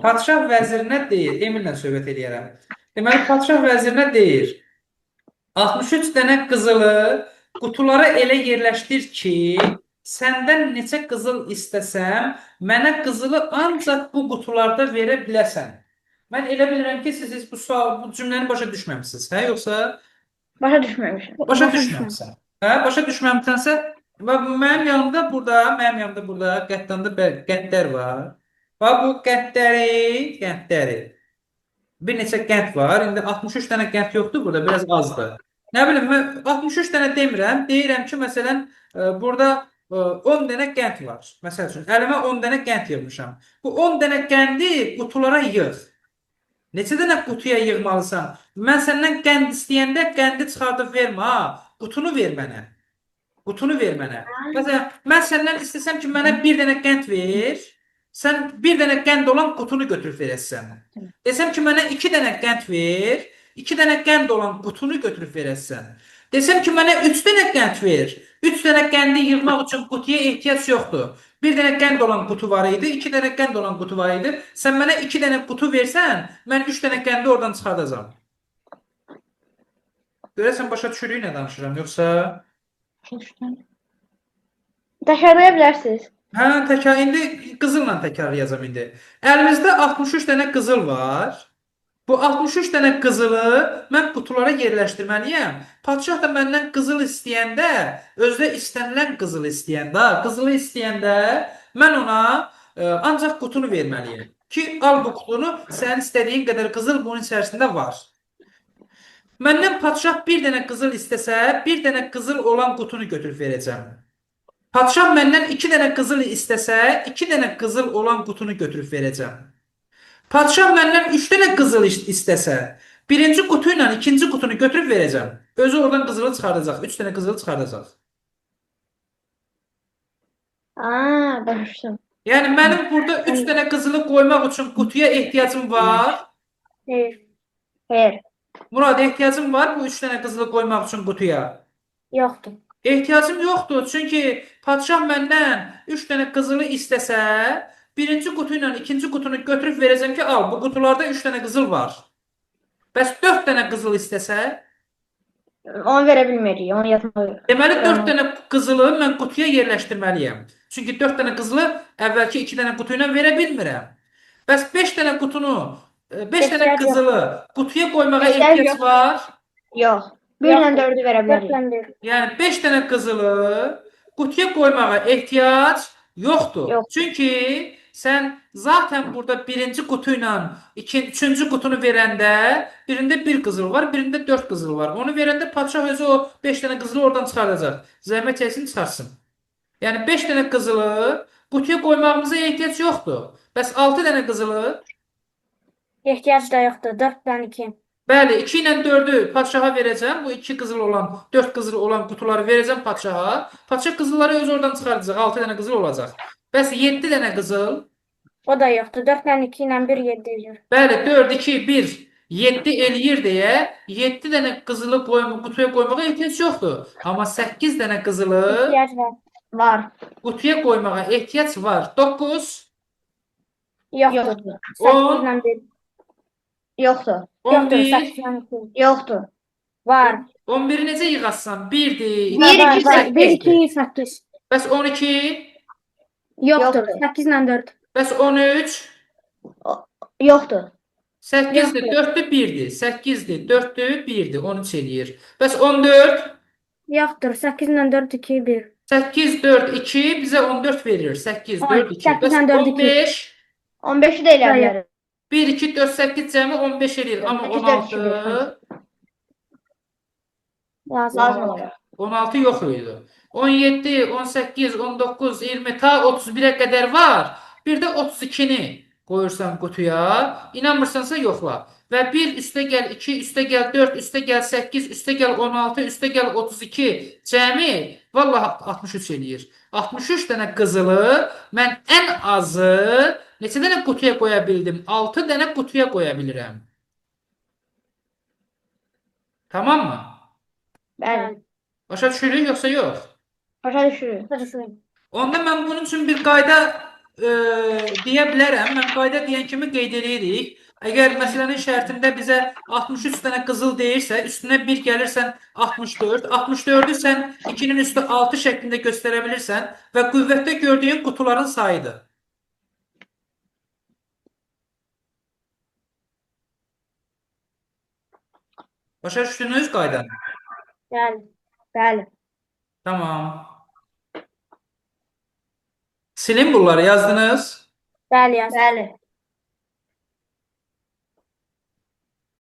Padşah vəzirinə deyir, Emillə söhbət eləyərəm. Deməli, padşah vəzirinə deyir, 63 dənə qızılı qutulara elə yerləşdir ki, səndən neçə qızıl istəsəm, mənə qızılı ancaq bu qutularda verə biləsən. Mən elə bilirəm ki, siz bu sual, bu cümləni başa düşməmisiniz, hə, yoxsa Başa düşməmişəm. başa düşməmisən? Hə, başa düşməmisənsə, və mənim yanımda burada, mənim yanımda burada qəttanda qəndlər var. Və bu qəndləri, bir neçə qənd var. İndi 63 dənə qənd yoxdur burada, biraz azdır. Nə bilim, mən 63 dənə demirəm. Deyirəm ki, məsələn, burada 10 dənə qənd var. Məsəl üçün, əlimə 10 dənə qənd yığmışam. Bu 10 dənə qəndi qutulara yığ. Neçə dənə qutuya yığmalısan? Mən səndən qənd istəyəndə qəndi çıxardıb vermə, ha. Qutunu ver mənə. Qutunu ver mənə. Məsələn, mən səndən istəsəm ki, mənə bir dənə qənd ver, sən bir dənə qənd olan qutunu götürüb verəsən. Desəm ki, mənə 2 dənə qənd ver, 2 dənə qənd olan qutunu götürüb verəsən. Desəm ki, mənə 3 dənə qənd ver, 3 dənə qəndi yığmaq üçün qutuya ehtiyac yoxdur. Bir dənə qənd olan qutu var idi, 2 dənə qənd olan qutu var idi. Sən mənə 2 dənə qutu versən, mən 3 dənə qəndi oradan çıxardacağam. Görəsən başa düşürük nə danışıram, yoxsa? Təkrarlaya bilərsiniz. Hə, təkrar indi qızılla təkrarlayacağam indi. Əlimizdə 63 dənə qızıl var. Bu 63 dənə qızılı mən qutulara yerləşdirməliyəm. Padşah da məndən qızıl istəyəndə, özü də istənilən qızıl istəyəndə, qızılı istəyəndə mən ona ancaq qutunu verməliyəm. Ki, al bu qutunu, sənin istədiyin qədər qızıl bunun içərisində var. Məndən padşah bir dənə qızıl istəsə, bir dənə qızıl olan qutunu götürüb verəcəm. Padşah məndən 2 dənə qızıl istəsə, 2 dənə qızıl olan qutunu götürüb verəcəm. Padşah məndən 3 dənə qızıl istəsə, birinci qutu ilə ikinci qutunu götürüb verəcəm. Özü oradan qızılı çıxardacaq, 3 dənə qızılı çıxardacaq. Aa, başa düşdüm. Yəni mənim burada 3 dənə qızılı qoymaq üçün qutuya ehtiyacım var. Xeyr. Xeyr. Murad, ehtiyacım var bu 3 dənə qızılı qoymaq üçün qutuya. Yoxdur. Ehtiyacım yoxdur. Çünki padşah məndən 3 dənə qızılı istəsə, birinci qutu ilə ikinci qutunu götürüb verəcəm ki, al, bu qutularda 3 dənə qızıl var. Bəs 4 dənə qızıl istəsə, Onu verə bilmirik. Onu yazmalıyıq. deməli 4 dənə qızılı mən qutuya yerləşdirməliyəm. Çünki 4 dənə qızılı əvvəlki 2 dənə qutu ilə verə bilmirəm. Bəs 5 dənə qutunu, 5 dənə Ehtiyac yox. qızılı qutuya qoymağa Ehtiyac ehtiyac yox. var. Yox. 1 ilə 4-ü verə 4 bilərik. ilə 1. Yəni 5 dənə qızılı qutuya qoymağa ehtiyac yoxdur. Yox. Çünki sən zaten burada birinci qutu ilə üçüncü qutunu verəndə birində bir qızıl var, birində 4 qızıl var. Onu verəndə padşah özü o 5 dənə qızılı oradan çıxardacaq. Zəhmət çəksin, çıxarsın. Yəni 5 dənə qızılı qutuya qoymağımıza ehtiyac yoxdur. Bəs 6 dənə qızılı? Ehtiyac da yoxdur. 4 ilə 2. Bəli, 2 ilə 4-ü padşaha verəcəm. Bu 2 qızıl olan, 4 qızıl olan qutuları verəcəm padşaha. Padşah qızılları özü oradan çıxardacaq. 6 dənə qızıl olacaq. Bəs 7 dənə qızıl? O da yoxdur. 4 ilə 2 ilə 1 7 eləyir. Bəli, 4, 2, 1, 7 eləyir deyə 7 dənə qızılı qutuya qoymağa ehtiyac yoxdur. Amma 8 dənə qızılı Ehtiyac var. Var. qutuya qoymağa ehtiyac var. 9, Yoxdur. Yoxdur. 8 ilə 1. Yoxdur. Yoxdur. 11, 8 ilə 2. Yoxdur. Var. 11-i necə yığasan? 1-dir, 1, Var, 2, var. 8. 1 2 8. Bəs 12, Yoxdur. Yoxdur. 8 ilə 4. bəs 13, Yoxdur. 8-dir, 4-dür, 1-dir. 8-dir, 4-dür, 1-dir. 13 eləyir. Bəs 14, Yoxdur. 8 ilə 4 2 1. 8, 4, 2 bizə 14 verir. 8, 4, 2. 8 Bəs ilə 4, 2. 15, 15-i də eləyə bilərik. 1, 2, 4, 8 cəmi 15 eləyir. Amma 8, 4, 2, 16, Lazım. Lazım olacaq. 16 yox idi. 17, 18, 19, 20 ta 31-ə qədər var. Bir də 32-ni qoyursan qutuya. İnanmırsansa yoxla. Və 1 üstə gəl 2, üstə gəl 4, üstə gəl 8, üstə gəl 16, üstə gəl 32. Cəmi vallahi 63 eləyir. 63 dənə qızılı mən ən azı neçə dənə qutuya qoya bildim? 6 dənə qutuya qoya bilirəm. Tamam mı? Bəli. Başa düşürük yoxsa yox? Başa düşürük. Başa düşürük. Onda mən bunun üçün bir qayda deyə bilərəm. Mən qayda deyən kimi qeyd eləyirik. Əgər məsələnin şərtində bizə 63 dənə qızıl deyirsə, üstünə 1 gəlirsən 64. 64-ü sən 2-nin üstü 6 şəklində göstərə bilirsən və qüvvətdə gördüyün qutuların sayıdır. Başa düşdünüz qaydanı? Bəli. Bəli. Tamam. Silin bunları yazdınız. Bəli, yazdım. Bəli.